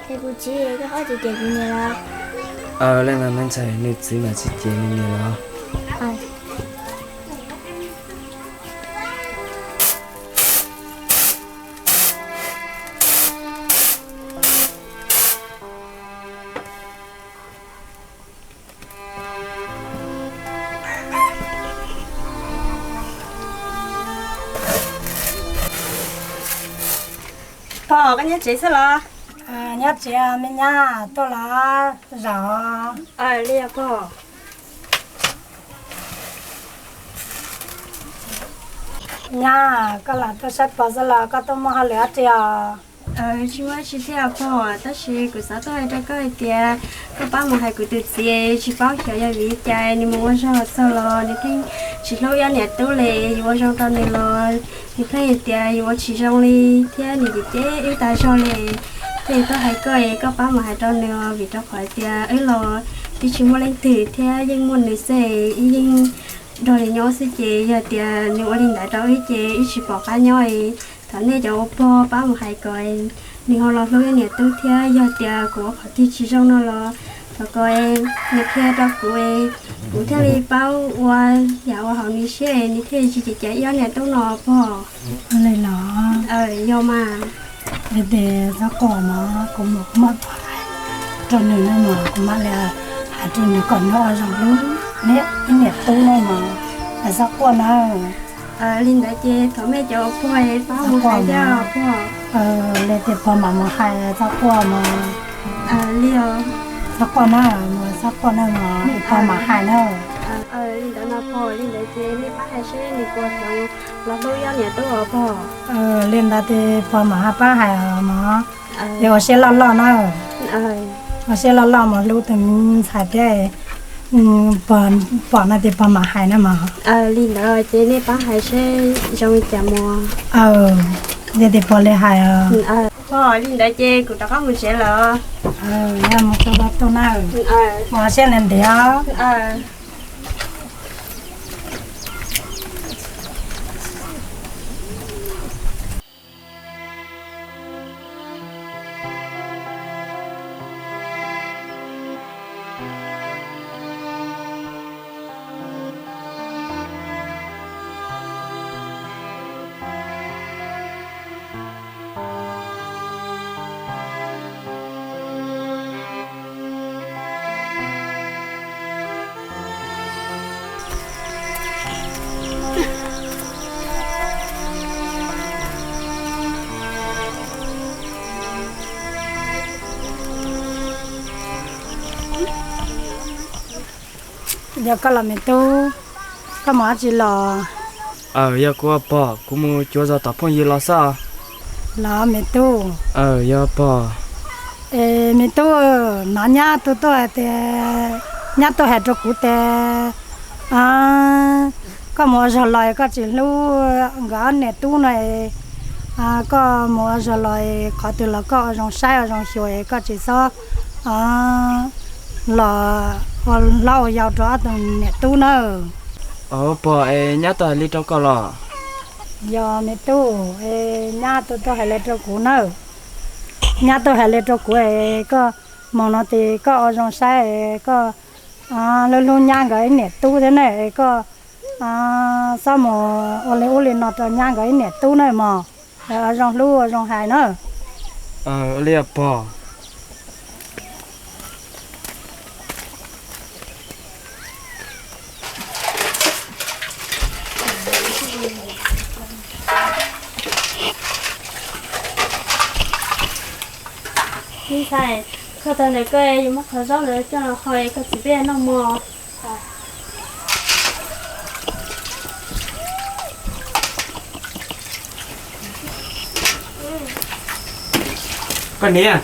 Es kuv txiv, koj ho tsis cem kuv niam los? Aws, leej no me ntxhais, nws txiv mas tsis cem nws niam los. Pog, koj nyob tsev xwb los? Nyob tsev me nyab, tuaj los zaum. Li os pog. Nyab, koj lam tuaj saib pog xwb los koj tuaj muaj hauj lwm dab tsi os? Tsis muaj dab tsi thiab pog, tab sis kuv xav tuaj hais rau koj hais tias koj pab mus hais kuv tus txiv, tsis paub xyov yog vim li cas nws mus ua zog txog los nws pheej tsis hlub ob niam tub li. Yus ua zoo rau nws los nws pheej hais tias yus ua tsis zoo li thiab nws cem cem wb tas zog li. Thiaj tuaj hais koj es koj pab mus hais rau nws, vim rau qhov tias wb los twb tsis muaj leej twg thiab yeej muaj nws xwb, wb yeej nrog nws nyob xwb ces yog tias nws ua li ntawd rau wb ces wb tsis pom qab nyob. Thov nej cov ua pog pab mus hais kom nws ho los hlub wb niam tub thiab, yog tias kuv ua qhov twg tsis zoo no los thov kom nws qhia rau kuv, kuv thiaj li paub ua yam ua hauv nws siab nws thiaj li tsis cem cem wb ob niam tub no pog. Li los? Yog mas. Yog tias txhob quaj mog, kuv mus muab rau nws no mas kuv mam li hais rau nws kom nws ua zoo hlub neb ib niam tub no mog. Txhob quaj na. Li ntawd ces thov mej cov ua pog pab mus hais thiab pog. Li tias pog mam mus hais, txhob quaj mog. Li os. Txhob quaj na, txhob quaj na mog, pog mam hais na. Li ntawd no pog, li ntawd ces nej pab hais seb nws puas xav los hlub wb niam tub os pog. Li ntawd ces pog mam pab hais os mog. Yog ua siab loj loj na. Ua siab loj loj mus hlub tus me ntxhais thiab, pog pom no ces pog mam hais na mog. Li ntawd ces nej pab hais seb zoo li cas mog. Li tias pog li hais os. Pog, li ntawd ces kuv rov qab mus tsev lawm. Yog mus tau tau tuaj na. Ua siab ntev ntev os. Yog koj los me tub, koj mus dab tsi los? Aws, yog kuv pog, kuv mus cuav zog tom phooj ywg los xwb. Los me tub. Aws, yog pog. Es me tub, hnov nyab tuaj tuaj hais tias, nyab tuaj hais rau kuv tias koj mus ua zog los koj tsis hlub nkawd ob niam tub no, koj mus ua zog los qhov twg los koj ua zoo saib ua zoo xyuas, koj tsis txhob los ua hlob ua yau rau ob tug niam tub nawb. Aws, pog, es nyab tuaj hais li rau koj los? Yog me tub, es nyab tuaj tuaj hais li rau kuv nawb. Nyab tuaj hais li rau kuv es koj mus no ces koj ua zoo saib, koj hlub hlub nyab nkawd ib niam tub thiab na, es koj txhob mus ua li ub li no rau nyab nkawd ib niam tub na mog. Ua zoo hlub ua zoo hais na. Li pog. Me ntxhais, kho tau ntawm koj, yuav muab qhov zaub ntawd coj los hau koj txiv peb noj mov. Koj niam,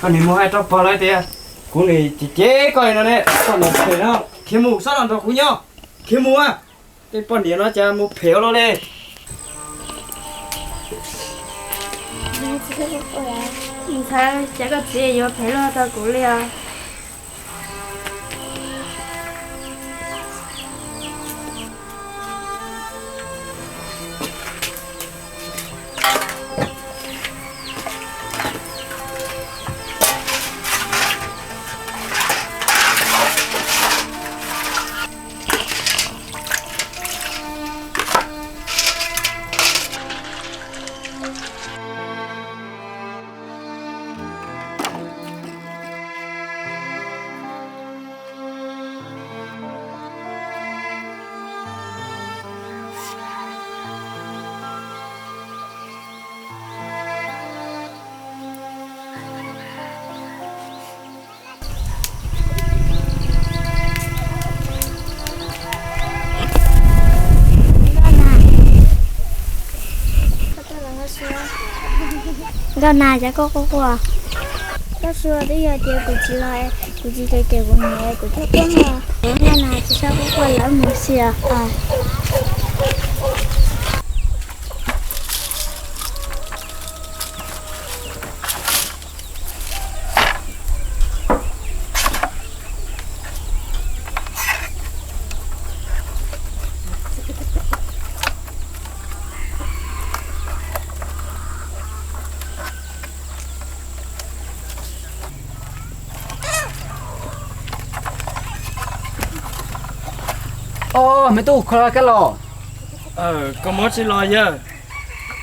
koj niam mus hais rau pog lawv tias kuv nim cem cem koj li no ne, koj niam phem no, khiav mus, txhob los nrog kuv nyob, khiav mus. Tej poj niam no cas mus phem ua luaj li. Ntxhais, cas koj txiv yuav phem luaj rau kuv li os? Nkauj Nas, cas koj quaj quaj? Koj xyuas twb yog tias kuv tsis los, kuv tsis cem kuv niam kuv thiaj quaj no. Nkauj Nas, tsis txhob quaj quaj, lawv mus xwb os. Os, me tub, koj los kab los. Koj mus tsis los yawg?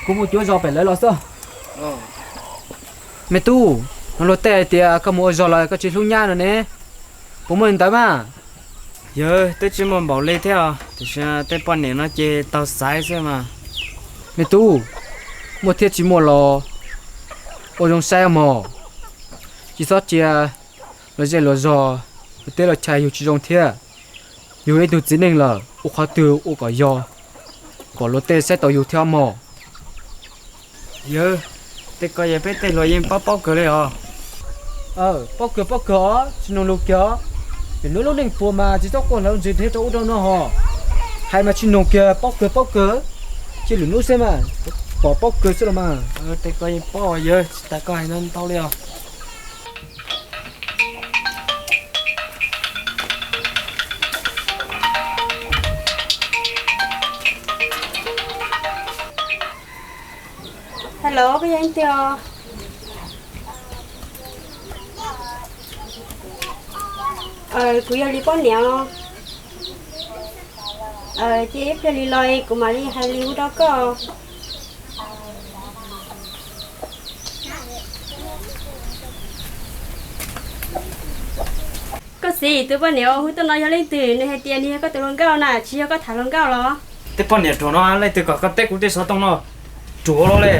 Kuv mus cuab zos pem lawv los xwb. Me tub, no luag tej hais tias koj mus ua zog los koj tsis hlub nyab no ne, puas muaj li ntawd mas? Yawg, twb tsis muaj npaum li thiab os, tiam sis tej poj niam no ces taug xaiv xwb mas. Me tub, muaj thiab tsis muaj los ua zoo saib mog, tsis txhob cia luag zej luag zog, luag teb luag chaw yug tsis zoo thiab. Yug ib tug txiv neej lawm ua qhov twg ua kom yog, kom luag tej saib tau yug thiab mog. Yawg, tej ko yog peb tej hluas yeej paub paub kawg li os. Paub kawg paub kawg os, tsis noog lus kiag os. Lwm hnub lub neej puas mas tsis txhob quaj hlawv ntsis thiab rau ub rau no hos. Hais mas tsis noog kiag, paub kawg paub kawg. Cia lwm hnub xwb mas, pom paub kawg xwb los mas. Tej ko yeej paub yawg, tsis tas koj hais no ntau li os. Hello, koj yog leej twg os? Kuv yog Lis poj niam. Ces ib pliag Lis los kuv mam li hais Lis hu rau koj. Koj txiv, tus poj niam uas hu tuaj no yog leej twg? Nws hais tias nws yog koj tus hluas nkauj na, tsis yog koj tham hluas nkauj los? Tej poj niam ruam no leej twg kom koj teb kuv tej xov tooj no ruam los li.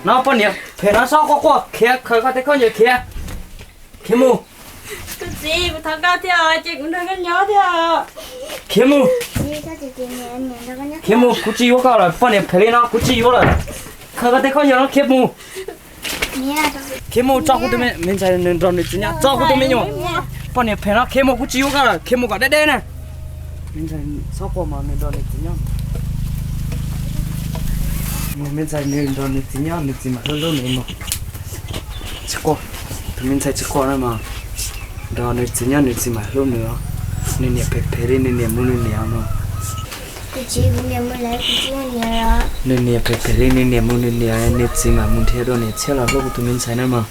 No poj niam phem no txhob quaj quaj, khiav, khaws koj tej khaub ncaws khiav, khiav mus. Kuv txiv, kuv thov koj thiab, ces kuv nrog koj nyob thiab. Khiav mus. Khiav mus, kuv tsis yuav koj lawm, poj niam phem li no kuv tsis yuav lawm. Khaws koj tej khaub ncaws no khiav mus. Khiav mus tso kuv tus me ntxhais nws nrog nws txiv nyob, tso kuv tus me nyuam. Poj niam phem no khiav mus, kuv tsis yuav koj lawm, khiav mus kom deb deb na. Me ntxhais txhob quaj mas nws nrog nws txiv nyob. Me ntxhais nws nrog nws txiv nyob, nws txiv mam hlub hlub nws mas. Tsis quaj, tus me ntxhais tsis quaj na mas. Nrog nws txiv nyob nws txiv mam hlub nws. Nws niam phem phem li nws niam mus nws niam no. Nws niam phem phem li nws niam mus nws niam, nws txiv mam mus nrhiav dua niam tshiab los hlub kuv tus me ntxhais na mas.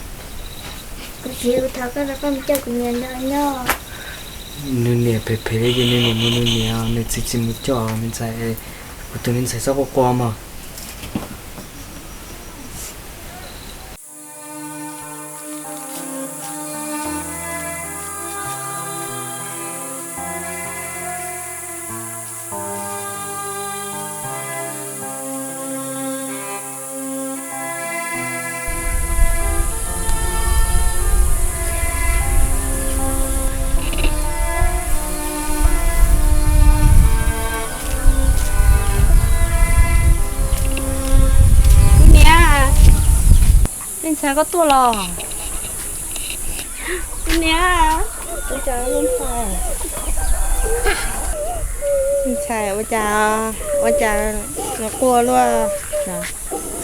Nws niam phem phem li ces nws niam mus nws niam, nws txiv tsis mus coj me ntxhais. Kuv tus me ntxhais txhob quaj quaj mog. Niam, leej ntxhais koj tuaj los? Niam, ua cas, ntxhais ua cas, ua cas quaj luaj?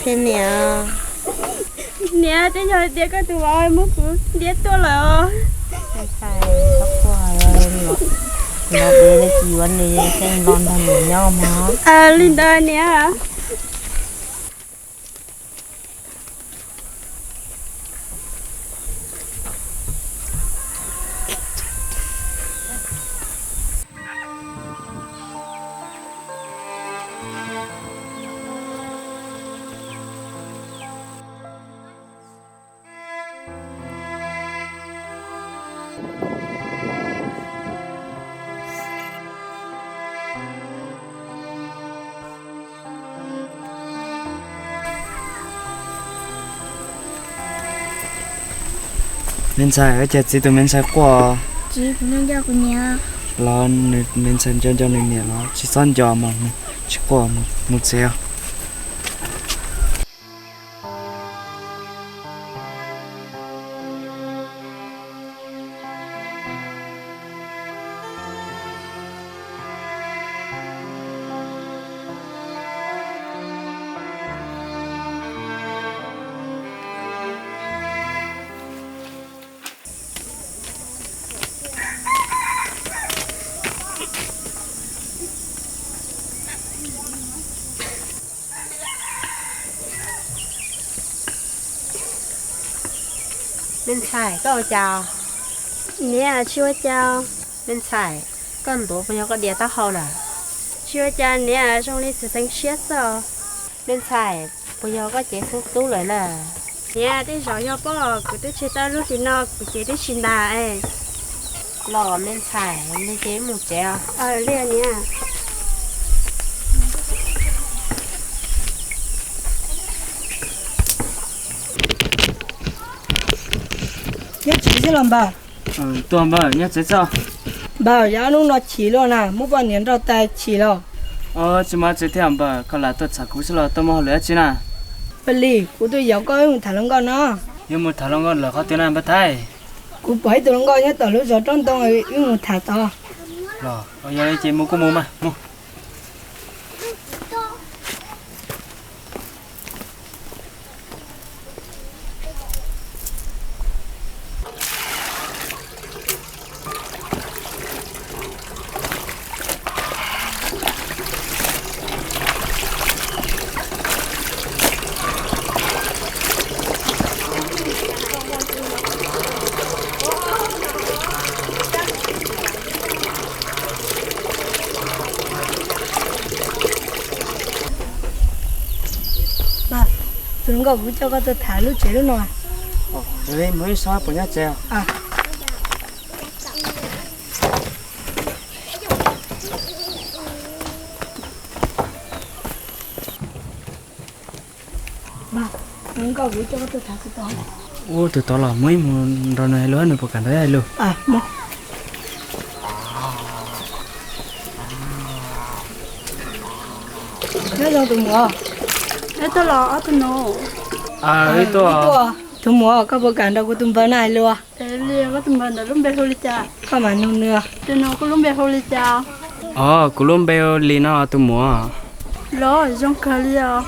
Qhia niam. Niam, twb yog hais tias koj tus vauv muab kuv ntiab tuaj lawm os. Ntxhais, txhob quaj, los deb tsis yuav nws, los nrog nws nyob mog. Li ntawd niam. Me ntxhais, ua cas txiv tus me ntxhais quaj? Los nws me ntxhais nco nco nws niam los tsis txhob nco mas, tsis quaj, mus tsev os. Me ntxhais, koj ua cas? Niam, tsis ua cas. Me ntxhais, koj ntuav puas yog koj diav taub hau na? Tsis ua cas niam, zoo li xeev xeev siab xwb os. Me ntxhais, puas yog koj cev xeeb tub lawm na? Niam, tej zaum yog pob, kuv twb tseg tau lub hlis no kuv cev twb tsis ntas es. Los me ntxhais, nws ces mus tsev os. Li niam. Nyob tsev xwb los npawg? Tuaj npawg, nyob tsev xwb. Npawg, yog ob hnub no chim luaj na, muab poj niam nrauj tas chim los? Tsis muaj dab tsi thiab npawg, koj lam tuaj txhom kuv xwb los tuaj muaj hauj lwm dab tsi na? Paj Lis, kuv tuaj yaum koj wb mus tham hluas nkauj no. Yuav mus tham hluas nkauj lawm qhov twg na npawg Thaib? Kuv pom ib tug hluas nkauj nyob tom lub zos roob ntoo, wb mus tham tod. Los yog li ces mus kuj mus mas mus. Tus hluas nkauj kuv coj koj tuaj tham lub tsev lub no. Mus ib sob puas nyob tsev. Ua tus tod los muab ib mus nrog nws hais lus, nws puas kam nrog hais lus. Nyob zoo tus muam. Wb tuaj los ob tug nus. Wb tuaj. Tus muam, koj puas kam nrog kuv tus npawg no hais lus? Li koj tus npawg ntawd lub npe hu li cas? Koj mam nug nws. Tus nus, koj lub npe hu li cas? Os, kuv lub npe hu Lis no tus muam. Los zoo kawg li os.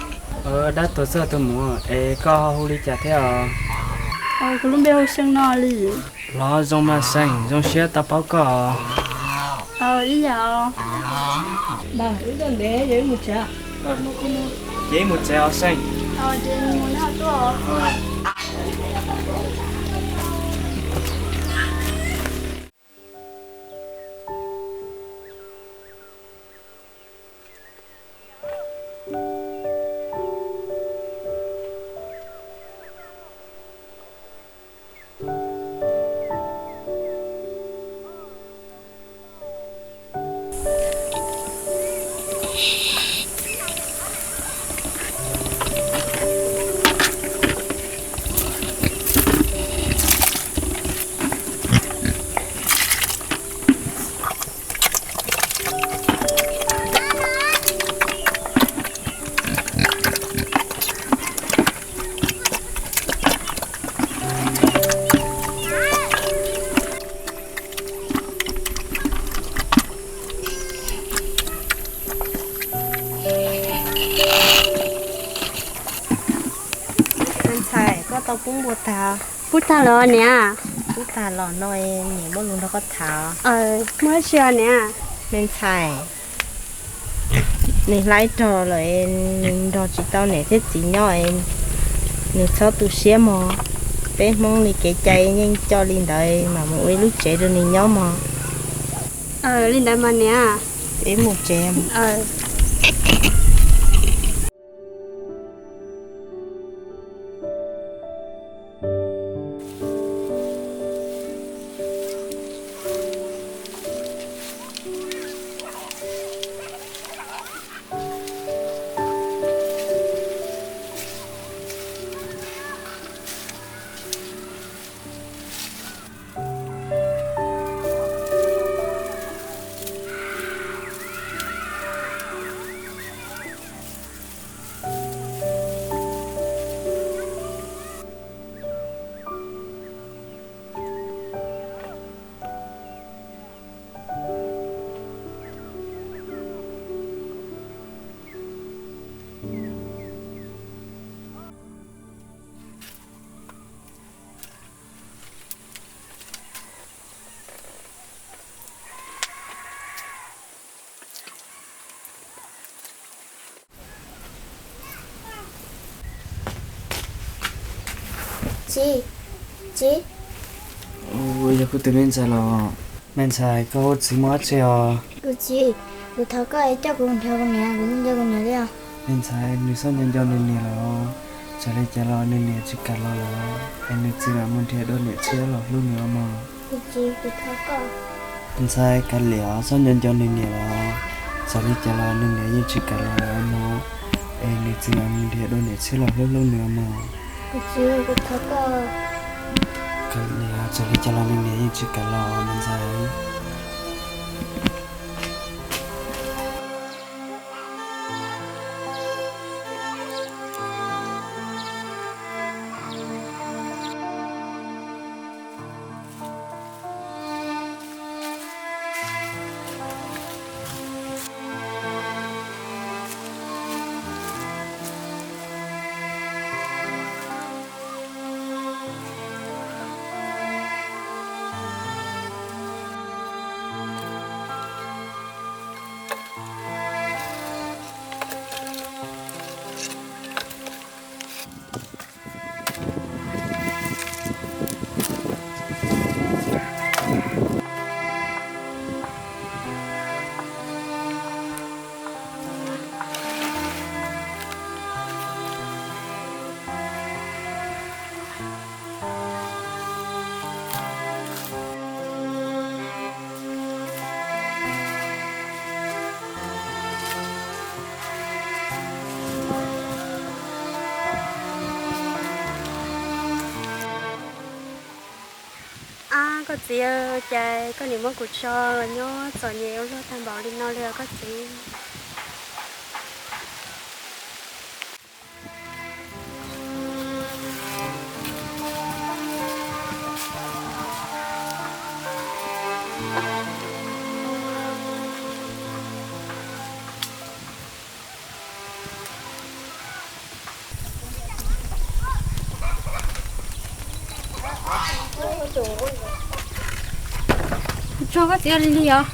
Dab tuag xwb tus muam, es koj hu li cas thiab os? Kuv lub npe hu See no Lis. Los zoo mas See, zoo siab tau paub koj. Ib yam. Ces wb mus tsev os See. Me ntxhais, koj tau pub npua tag? Pub tag los niam. Pub tag los no, niam muaj lus nrog koj tham. Muaj dab tsi os niam? Me ntxhais, nws hlaib rog lawm, nws nrog tsis tau niam thiab txiv nyob, nws txhob tu siab mog. Peb Hmoob li kev cai yeej coj li ntawd mas mus ua ib lub tsev rau nws nyob mog. Li ntawd mas niam. Peb mus tsev. Txiv, txiv. Ua, yog kuv tus me ntxhais los? Me ntxhais, koj hu txiv muaj dab tsi os? Kuv txiv, kuv thov koj es coj kuv nrhiav kuv niam, kuv nco kuv niam li os. Me ntxhais, nws txhob nco nco nws niam los, txawm li cas los nws niam tsis kam los lawm, es nws txiv mam mus nrhiav dua niam tshiab los hlub nws os mog. Kuv txiv, kuv thov koj. Ntxhais, kav liam, txhob nco nco nws niam los, txawm li cas los nws niam yeej tsis kam los lawm os mog, es nws txiv mam mus nrhiav dua niam tshiab los hlub hlub nws os mog. Kuv txiv, kuv thov koj. Kav liam, txawm li cas los nws niam yeej tsis kam los me ntxhais. Ab, koj txiv, cas koj niam muab kuv tso nyob txom nyem ua luaj tag npaum li no li os koj txiv. Tso koj txiv li li os.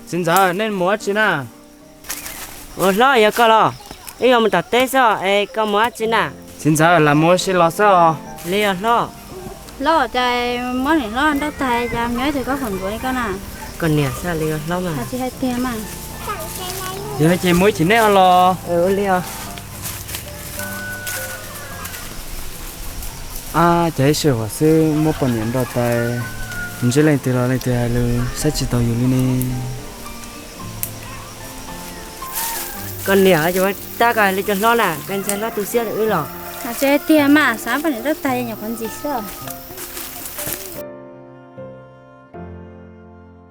Txiv ntxawm, nej mus dab tsi na? Ua hlob, yog koj los? Wb yuav mus tom teb xwb es koj mus dab tsi na? Txiv ntxawm, lam mus ua si los xwb os. Li os hlob. Hlob, cas muab niam hlob nrauj tag cas nyob ib tug koj foom ncuav li koj na? Koj niam xwb li os hlob mas. Tsis hais tiag mas. Yog li ces mus ib chim nej os los. Ua li os. Ab, cas ib sij huam xwb muab poj niam nrauj tas, ntsib leej twg los leej twg hais lus saib tsis taus yus li ne. Koj niam, tab koj hais li cov hlob na, koj ntshai hlob tu siab rau wb los? Tsis hais tiag mas, xav poj niam nrauj tag nyuam qhuav ntxim xwb.